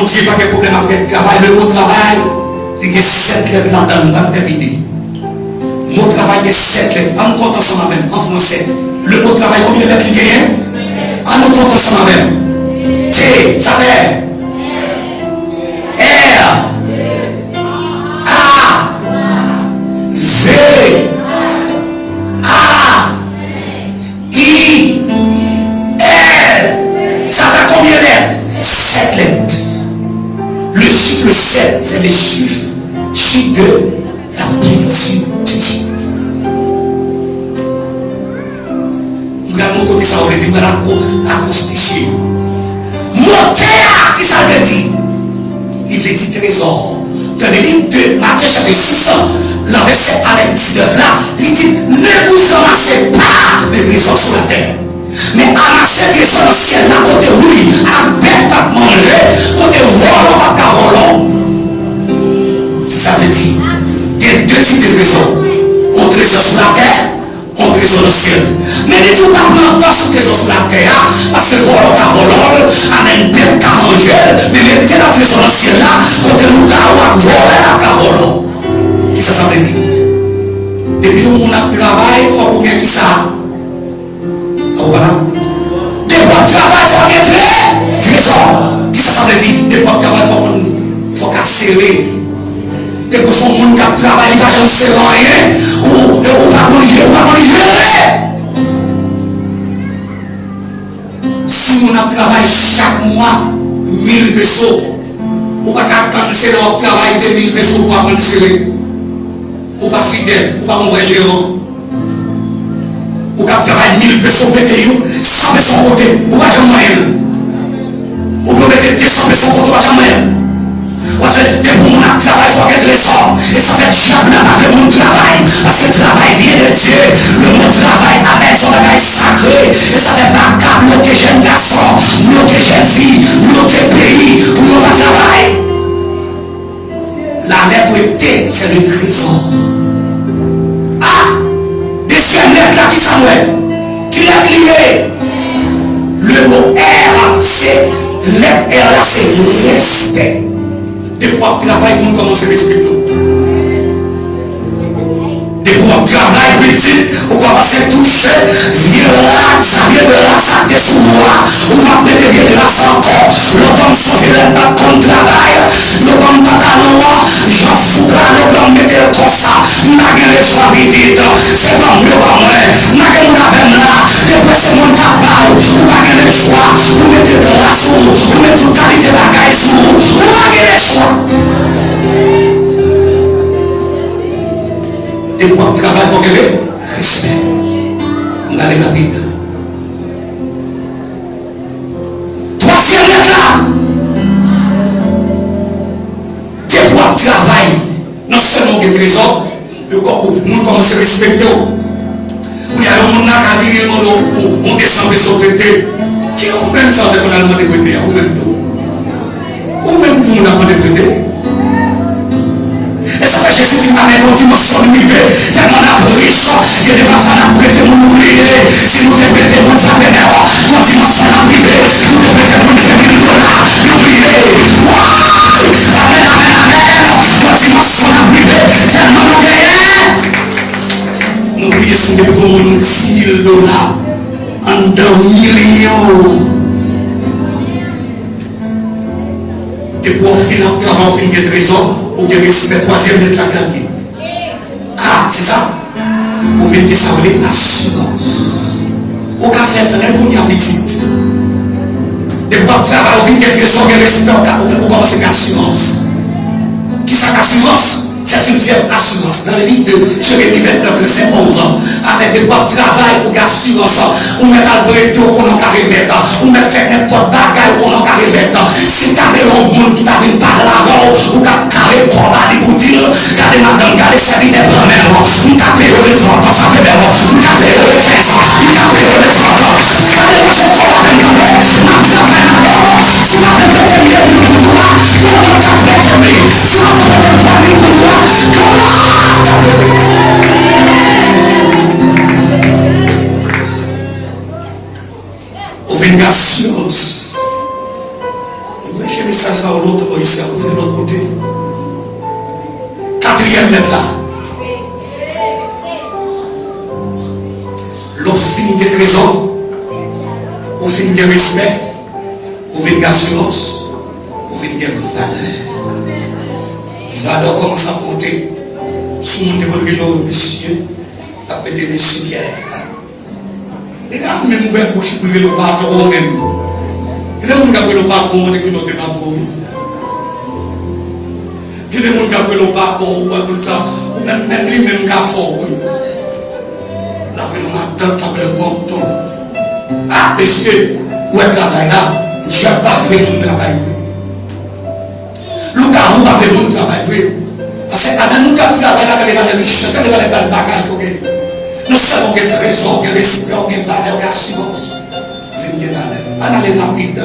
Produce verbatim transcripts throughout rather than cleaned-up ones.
Bondye pa gen pwoblèm avèk travay. Le mo travay, li gen sèt lèt ladan l, m pral tèmine. Mo travay gen sèt lèt. Ann konte ansanm avè m an fransè. Le mo travay, konbyen lèt li genyen? Ann nou konte ansanm avè m. T, sa fè R, A, V, A, I, L. Sa fè konbyen lèt? Sèt lèt. Le chiffre sept, c'est le chiffre, chiffre de la plénitude de Dieu. M pral montre w kisa w vle di, m pral akwo-, akwostifye. Mo tè a, kisa l vle di? Li vle di trezò. Tande li, de Matye chapit sis, nan vèsè a avèk diznèf la, li di, ne vous amassez pas de trésors sur la terre, mais amassez trésor nan syèl la, kote wi ak bèt ap manje, kote vòlò p ap ka vòlò. Se sa l vle di. Gen de tip de trezò. Yon trezò sou latè, yon trezò nan syèl. Men li di w pa pran tan sou trezò sou latè a, paske vòlò ka vòlò l, amèn, bèt ka manje l, men mete nan trezò nan syèl la, kote lougawou ak vòlè p ap ka vòlò. Kisa sa vle di? Depi yon moun ap travay, fòk ou gen kisa? Fòk ou pa la. Depi w ap travay, fòk gen tre-, trezò. Kisa sa vle di? Depi w ap travay, fòk konn, fòk ka sere. Depi w se yon moun k ap travay, li pa janm sere anyen, ou, ou, ou pa konn jere, ou pa konn jere. Si yon moun ap travay chak mwa mil peso, ou pa ka atann se lè w ap travay de mil peso pou w aprann sere. Ou pa fidèl, ou pa yon vrè jeran. Ou k ap travay mil peso, ou mete yon san peso kote, ou pa janm manyen l. Ou pou mete de san peso kote, ou pa janm manyen l. Paske depi yon moun ap travay, fòk gen trezò. E sa fè dyab la pa vle moun travay, paske travay vyen de Dye. Le mo travay, amèn, se yon bagay sakre. E sa fè baka bloke jèn gason, bloke jèn fi, bloke peyi, pou yo pa travay. La lettre T, c'est le trésor. A, dezyèm lèt la, ki sa l ye? Ki lèt li ye? Le mo R, se lèt R la, se respè. Depi w ap travay, moun kòmanse respekte w. Depi w ap travay, pitit, ou kòmanse touche vye rad sa, vye dra sa k te sou ou a, ou p ap mete vye dra sa ankò. Lontan m sonje lè m pa t konn travay, yo ban m pantalon an, jan fouk la, yo ban m mete l konsa. M pa gen lechwa pitit, se ban m yo ban mwen. M pa gen moun avè m la, depi w se moun k ap ba w, ou pa gen lechwa, ou mete dra sou ou, ou mete tout kalite bagay sou ou, ou pa gen lechwa. Depi w ap travay, fò w gen re-, respè. M gade rapid. Twazyèm lèt la. Depi w ap travay, non sèlman w gen trezò, yo kò-, ou, moun kòmanse respekte w. Kounye a, yon moun la ka vini, l mande w yon, yon de san peso prete. Ki ou menm sa w te konn al mande prete a, ou menm tou? Ou menm tou moun ap mande prete. E sa fè Jezi di, amèn, yon dimansyon nou rive, tèlman n ap rich, gen de pafwa n ap prete moun, nou bliye, si nou te prete moun sa pèmèt, yon dimansyon n ap rive, nou te prete moun de mil dola, nou bliye. Amèn, amèn, amèn. Yon dimansyon n ap rive, tèlman nou genyen, nou bliye si nou te prete moun di mil dola, anndan milyon. Depi w fin ap travay, w fin gen trezò, ou gen respè, twazyèm lèt la ki al gen. A, se sa? Ou vin gen sa yo rele asirans. Ou ka fè plen kounye a, pitit. Depi w ap travay, ou vin gen trezò, gen respè, ou ka, ou, ou kòmanse gen asirans. Kisa k asirans? C'est une fière assurance. Dans le livre de Jérémie vennèf, vèsè onz, amèn, depi w ap travay, ou gen asirans. Ou mèt al prete, ou konnen w ka remèt. Ou mèt fè nenpòt bagay, ou konnen w ka remèt. Si w ta gen yon moun ki ta vin pale avè w, ou k ap kare kòb a li pou di l, gade madanm, gade sèvitè, pran men l. M ka peye w le trant, sa fè bèl. M ka peye w le kèz, m ka peye w le trant. Gade manje kòb avè m, tande. M ap travay avè w. Si w pa vle prete m de mil pou ou a, gen yon lòt k ap prete m li. Si w pa vle prete m twa mil pou ou a, gen yon lòt k ap prete m. Ou vin gen asirans. Mwen preche mesaj sa yo lontan. Kèm nèt la. Lè w fin gen trezò, ou fin gen respè, ou vin gen asirans, ou vin gen valè. Valè w kòmanse ap monte. Si moun te konn rele w mesye, l ap mete mesye Pyè. Li ka menm ouvè bouch li pou l rele w patwon menm. Gen de moun k ap rele w patwon, mande ki non te patwon yo. Gen de moun k ap rele w patwon, ou wè moun sa, ou menm, menm li menm ka fè w wi. L ap rele w matant, l ap rele w tonton. Ah, mesye, ou wè travay la, dyab pa vle moun travay vre. Lougawou pa vle moun travay vre. Paske a menm moun k ap travay la, gade valè richès, gade valè bèl bagay ke w genyen. Non sèlman w gen trezò, w gen respè, w gen valè, w gen asirans. Vin gen valè. Ann ale rapid.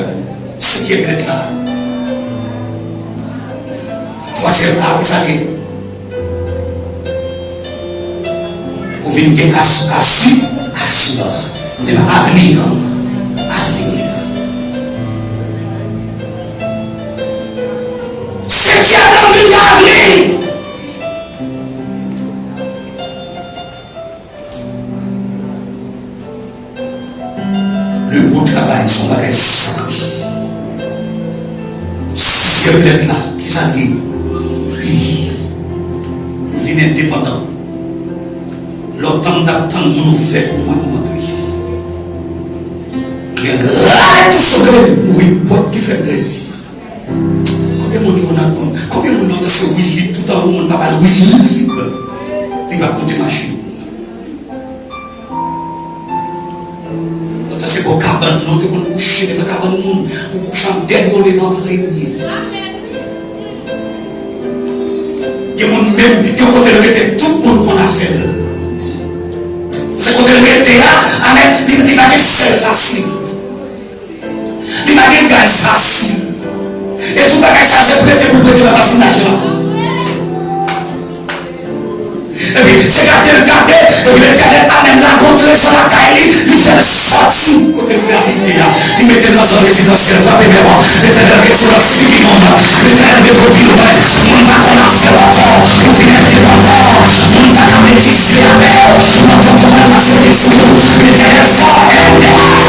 Senkyèm nèt la. Twazyèm la, ki sa l ye? Ou vin gen as-, asi-, asirans. Men avni an. Avni an. Senkyèm nan vin gen avni. Le mo travay se yon bagay sakre. Sizyèm lèt la, ki sa l ye? Peyi. M vin endepandan. Lontan m t ap tann moun ouvè pou mwen pou m antre. M gen rale tou sote m ouvri pòt ki fè m plezi. Konbyen moun ki konn ap konn? Konbyen moun nan te se wi lib toutan yon moun pa ba l wi lib? Li p ap monte machin. Lontan se bò kabann nou te konn kouche, devan kabann moun, ou kouche an dènye, ou leve an premye. Gen moun menm, gen kote l rete, tout moun konn afè l. Se kote l rete a, amèn, li, li pa gen sèl fasil. Li pa gen gaz fasil. E tou bagay sa se prete pou l prete nan vazinaj lan. Epi se gade l gade, epi Letènèl amèn l al gon trezò lakay li, li fè l sòti kote l te abite a. Li mete l nan zòn rezidansyèl, frape men w. Letènèl retire w nan figi moun. Letènèl mete w pi lwen. Moun pa konn afè w ankò. Ou vin endepandan. Moun pa ka mete ze avè w. Nan pòtokòl pa se vin sou ou. Letènèl fè w endepandan.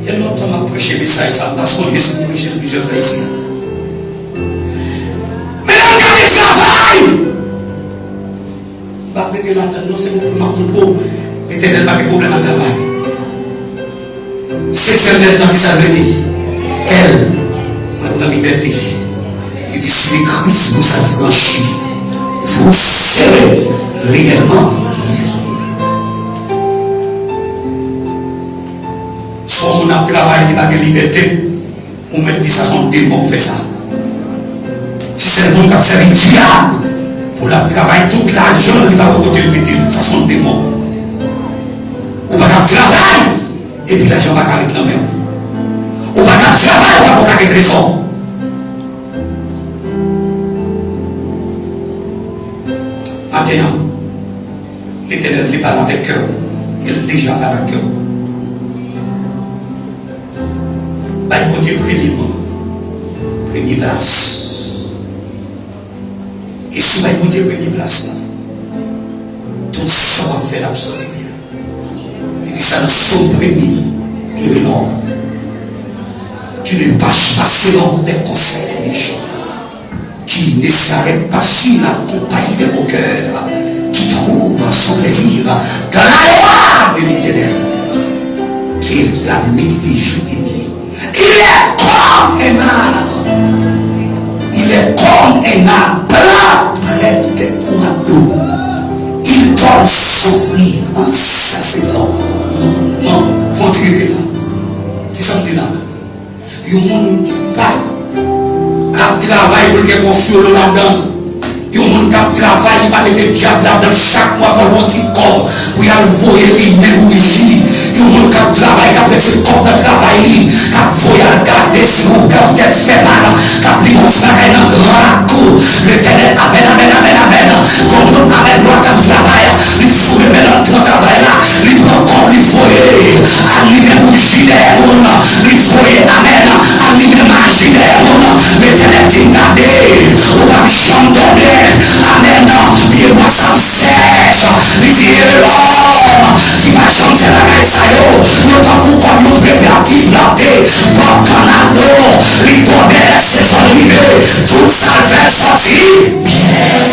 Gen lontan m ap preche mesaj sa, m pa sonje si m preche l plizyè fwa isi a. Men lè w gade travay, m p ap rete ladan l non, se montre m ap montre w, Letènèl pa gen pwoblèm ak travay. Setyèm lèt la, ki sa l vle di? L. Mwen pran libète. Li di, si Kris vous affranchit, vous serez réellement libres. Si yon moun ap travay, li pa gen libète, ou mèt di sa se yon demon k fè sa. Si se moun k ap sèvi dyab pou l ap travay tout lajan l, li pa gen kote l mete l, sa se yon demon. Ou pa t ap travay, epi lajan pa ka ret nan men w. Ou pa t ap travay, ou pa t ap ka gen trezò. Maten an, Letènèl vle pale avèk kè w. E l deja pale ak kè w. Bay Bondye premye man, premye plas. E si w bay Bondye premye plas la, tout sa w ap fè l ap sòti byen. Li di sa nan Sòm premye, il est l'homme qui ne marche pas selon les conseils des méchants, qui ne s'arrête pas sur la compagnie des moqueurs, qui trouve son plaisir dans la loi de l'Éternel, qu'il la médite jour et nuit. Il est comme un arbre. Il est comme un arbre planté près des courants d'eau. Il donne son fruit en sa saison. Non, non. Fò w ti rete la. Ki sa m di la? Yon moun ki pa ap travay pou l gen gwo fyolo ladan l. Yon moun k ap travay, li pa mete dyab ladan l. Chak mwa, fò l yon ti kòb pou y al voye limen bouji. Yon moun k ap travay, k ap retire kòb nan travay li, k ap voye al gade si yon pè tèt fè mal, k ap li yon ti bagay nan gran lakou. Letènèl, amèn, amèn, amèn, amèn. Gon moun, amèn, lwa k ap travay, li foure men l anndan travay la, li pran kòb, li voye al limen bouji dèyè moun, li Voye amèn. Al limen maji dèyè moun. Letènèl di m gade, ou p ap janm tònnen. Amèn. Pyebwa sa ap sèch. Li di e lòm ki pa janm fè bagay sa yo, yo tankou kòm yon trepla ki plante bò kannal dlo. Li tònnen lè sezon rive. Tout sa l fè l sòti byen.